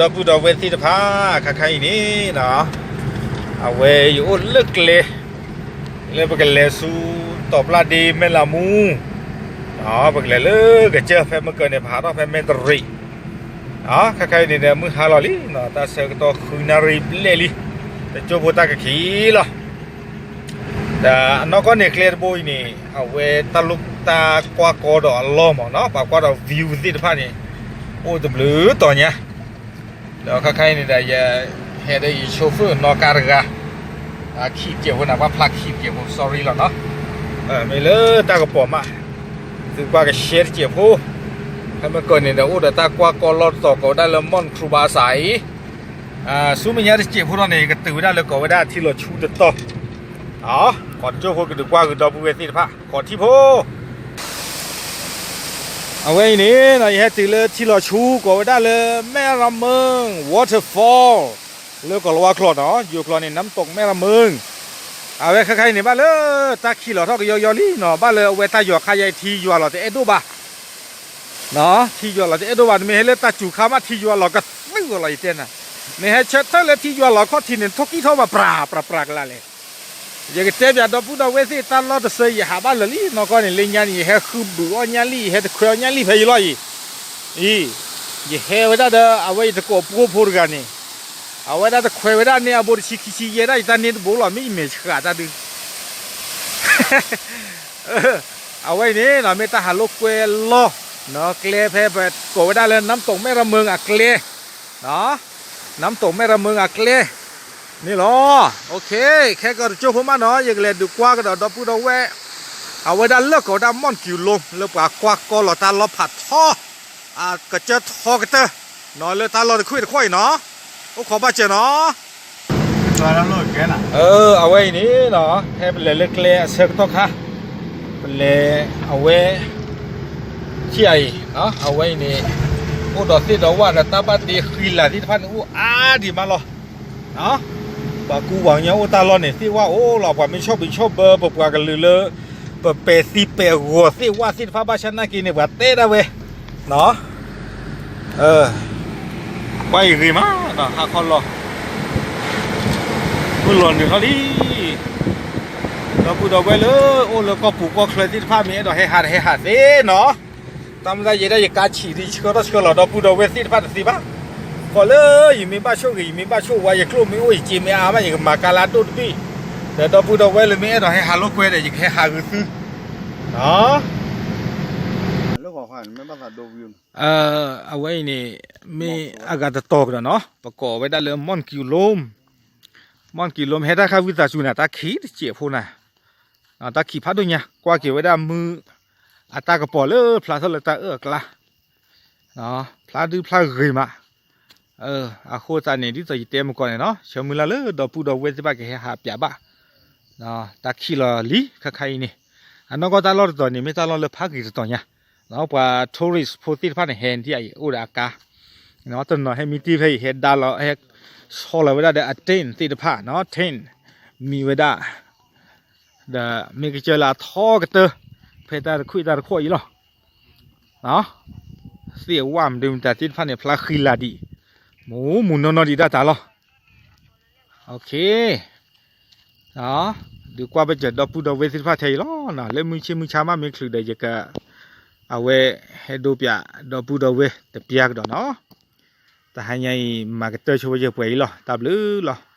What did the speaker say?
ဒီပုၢ်ဒီဝဲၢ်သ့ၣ်တဖၣ် ခါခါအံၤန့ၣ် အဝဲယအိၣ်လၢကျဲ လၢပကလဲၤဆူ တီၤပျၢ်ဒ့မဲၢ်လးမူ ပကလဲၤလၢကစၢၢ် ဖဲမုၢ်ကၢၤန့ၣ် ပဟးထီၣ်ဖဲမဲၢ်တရံး ခါခါအံၤန့ၣ်ဒီး မုၢ်ဟါလီၤလံ တၢ်ဆၢကတီၢ်ဃုနၣ်ရံၣ်ဘျဲၣ်လံ တကၠိဖိတၢ်ကခံလီၤ. ဒီးအနီၢ်ကီၢ်န့ၣ် ကျဲတဘိအံၤန့ၣ် အဝဲတၢ်လိၣ်တၢ်ကွၢ်ကီဒီးအလီၢ်မးနီၤ ပှၤကွၢ်ဒီး view သ့ၣ်တဖၣ်န့ၣ် အိၣ်တဘျုးတီၤညါ ဒီးခါခါအံၤန့ၣ်ဒီး ယဟဲဒီးယ chauffeur နီၢ်ကါတဂၤ ခံတစဲးဖိန့ၣ် ပှၤဖျါခံတစဲးဖိ sorry လီၤနီၤ မ့ၢ်လၢတၢ်ကပီၤမး သုကွၢ်ကရှဲတစဲးဖိ ဖဲမုၢ်ကၢၤန့ၣ်ဒီး အိၣ်ဒီးတၢ်ကွၢ်ကီလီၢ်တတီၤ ကိးဝဲဒၣ်လၢ မီၣ်ခရူဘါစးအံၤ ဆူမဲာ်ညါတစဲးဖိဒီးန့ၣ် ကတုၤဝဲဒၣ်လၢကိးဝဲဒၣ်ထံလီၤဆူတတီၤ ကိးတကၠိဖိကဒုးကွၢ်ဂုာ်ဒီပုၢ်ဝဲၢ်သ့ၣ်တဖၣ် ကိးထံဖိ အဝဲအံၤန့ၣ် ယဟဲတုၤလၢထံလီၤဆူ ကိးဝဲဒၣ်လၢ မဲၢ်ရမၢၣ် waterfall လၢကီၢ်လၤဝါကျိာ်နီၤ ယိၤကျိာ်န့ၣ် နမ်တုံးမဲၢ်ရမၢၣ် အဝဲခဲခါအံၤန့ၣ် ဘၣ်လၢတၢ်ခံးလီၤထီၣ်ကယီကယီလံနီၤ ဘၣ်လၢအဝဲတၢ်ယီၤခါယဲ ထံယွၤလီၤတအဲၣ်ဒိၣ်ဘၣ် ထံယွၤလီၤတအဲၣ်ဒိၣ်ဘၣ် နမ့ၢ်ဟဲလၢတၢ်စူၤခါမး ထံယွၤလီၤကသုၣ်ဂီၤလီၤ ယတဲနၤ နဟဲဆၢထၢၣ်လၢထံယွၤလီၤခီၣ်ထံးန့ၣ် ထိၣ်ကံၣ်ထီၣ်ဘၣ် ပြၤပြၤပြၤကလါလဲၣ် ယကတဲပၠးဒီပုၢ်ဒီဝဲၢ်သ့ၣ် တၢ်လီၢ်တဆၢယဟးဘၣ်လၢာ်လံ နီၢ်ကီၢ်န့ၣ် လၢညါန့ၣ် ယဟဲဃုဘုးအီၣ်ညၣ်လံ ယဟဲတခွဲအီၣ်ညၣ်လံ ဖဲယလီၢ်အံၤ အံၤ ယဟဲဝဲဒၣ်ဒီး အဝဲယတကိးပှိၢ်ဖိတဂၤန့ၣ် အဝဲဒၣ်တခွဲဝဲဒၣ်န့ၢ်အဘိတဆံခံဆံယဲၢ်ဒၣ် ယတၢ်န့ၢ်တဘိလီၤ မ့ၢ်ယမဲာ်ဆှးတၢ်ဒုး အဝဲအံၤန့ၣ်နီၤ မ့ၢ်တၢ်ဟးလိာ်ကွဲလီၢ် ကျဲဖဲပကိးဝဲဒၣ်လၢ နမ်တုံးမဲၢ်ရမၢၣ်အကျဲ နမ်တုံးမဲၢ်ရမၢၣ်အကျဲ န့ၣ်လီၤ ခဲကီးတကၠိဖိမးနီၤ ယကလဲၤဒုးကွၢ်ကဒီးဒီပုၢ်ဒီဝဲၢ် အဝဲဒၣ်လၢကိးဝဲဒၣ် မီၣ်ကၠူလိ လၢပှၤကွၢ်ကီလီၤတၢ်လီၢ်ဖးထီ ကစၢၢ်ထီကတၢၢ် လၢတၢ်လီၢ်တခွံၣ်တခွံၣ်အံၤနီၤ အိၣ်ခိးဘၣ်စၢၤနီၤ အဝဲအံၤန့ၣ်နီၤ ဖဲပလဲၤလၢကျဲအဆၢကတီၢ်ခါ ပလဲၤအဝဲ ထံၣ်အံၤ အဝဲအံၤန့ၣ် အိၣ်ဒီးသ့ၣ်ဒီးဝၣ်ဒီးတၢ်ဘၣ်တ့ဃံလၤသ့ၣ်တဖၣ်န့ၣ် အိၣ်အါဒံးမးလီၤ ပှၤကူပှၤကညီအိၣ်တၢ်လီၢ်န့ၣ် သ့ၣ်ဝၣ်အိၣ်လီၤ ပှၤမ့ၢ်ဆီၣ်ဘံးဆီၣ်ဘၢ ပပှၤကလုာ်လၢ ပပဲာ်သံပဲာ်ဂီၤသ့ၣ်ဝၣ်သ့ၣ်တဖၣ်ဘၣ်ဆၣ်နာ်က့န့ၣ် ပှၤတဲဒၣ်ဝဲ ကွၢ်အံၤဂ့ၤမး ဟါခီလီၤ မုၢ်လီၤနုာ်ထီၣ်လံ ဒီပုၢ်ဒီဝဲၢ်လၢ အိၣ်လၢကီၢ်ပူၤကီၢ်ချၢသ့ၣ်တဖၣ် မ့ၢ်အဲၣ်ဒိးဟဲဟးတဟဲဟးသ့နီၤ တၢ်မုၢ်တၢ်ယဲဒၣ်ယကါဆံးဒ်ဆှၢထီၣ်ဆှၢလီၤ ဒီပုၢ်ဒီဝဲၢ်သ့ၣ်တဖၣ်တသ့ဘၣ် ဃီလၢယမ့ၢ်ဘၣ်ဆိၣ်ဂ့ၤ ယမ့ၢ်ဘၣ်ဆိၣ်ဝါ ယကျိၣ်မ့ၢ်အိၣ် ယစ့မ့ၢ်အါမး ယကမၤကါလၢအဒိၣ်တဘ့ၣ် ဒီးဒီပုၢ်ဒီဝဲၢ်လၢမ့ၢ်အဲၣ်ဒိးဟဲဟးလိာ်ကွဲဒီး ယကဟဲဟးဂုာ်သု အဝဲအံၤန့ၣ် မ့ၢ်အဂၤတတီၤကဒီးနီၤ ပကိးဝဲဒၣ်လၢ မီၣ်ကၠူလိ မီၣ်ကၠူလိ ဟဲတၢ်ခါဝံသးစူၤနၤ တၢ်ခံးတစဲးဖိနၤ တၢ်ခံးဖးဒိၣ်ညါ ကွၢ်က့ၤဝဲဒၣ်မုၢ် အတၢ်ကပီၤလၢဖျါထီၣ်လၢတၢ်အၢၣ်အကျါ ဖျါဒုဖျါဂ့ၤမး အဃိသတးန့ၣ် ဒ်သိးယတဲမုၢ်ကီၢ်န့ၣ်နီၤ ဆၢမုၢ်လၢ်လၢဒီပုၢ်ဒီဝဲၢ်သ့ၣ်တဖၣ်ကဟဲဟးပၠးဘၣ် တၢ်ခံးလီၤလံ ခါခါအံၤန့ၣ် အနီၢ်ကီၢ်တၢ်လီၢ်တတီၤန့ၣ် မ့ၢ်တၢ်လီၢ်လၢဖးဂ့ၤတတီၤညါ ပှၤ tourist ဖိသ့ၣ်တဖၣ်န့ၣ် ဟဲဒ်အံၤ အိၣ်ဒီးအကါ တနီၤဟဲမံတ့ၢ်ဖဲအံၤ ဟဲဒါလီၤ ဟဲဆီလီၤဝဲဒၣ်ဒီးအ tent သ့ၣ်တဖၣ်နီၤ tent မံဝဲဒၣ် ဒီးမ့ၢ်ကစၢၢ်လၢအထီကတၢၢ် ဖဲတၢ်တခွံၣ်တၢ်တခွံၣ်အံၤလီၤ သ့ၣ်ဝၣ်မဒုမတၤသ့ၣ်တဖၣ်န့ၣ် ဖျါဃံလၤဒံး မူးမူးနီၢ်နီၢ်ဒံးဒၣ်တၢ်လီၤ ဒုးကွၢ်ဘၣ်စၢၤဒီပုၢ်ဒီဝဲၢ်သ့ၣ်တဖၣ်ထဲအံၤလီၤ လၢမုၢ်ဆ့ၣ်မုၢ်ဆါမးမ့ၢ်ချုးဒီးယက အဝဲဟဲဒိပၠးဒီပုၢ်ဒီဝဲၢ်တပျၢ်ကဒီးနီၤ တဟါညါအံၤ မၤကတၢၢ်ဆိဝဲယပှဲၤအံၤလီၤ တၢ်ဘျုးလီၤ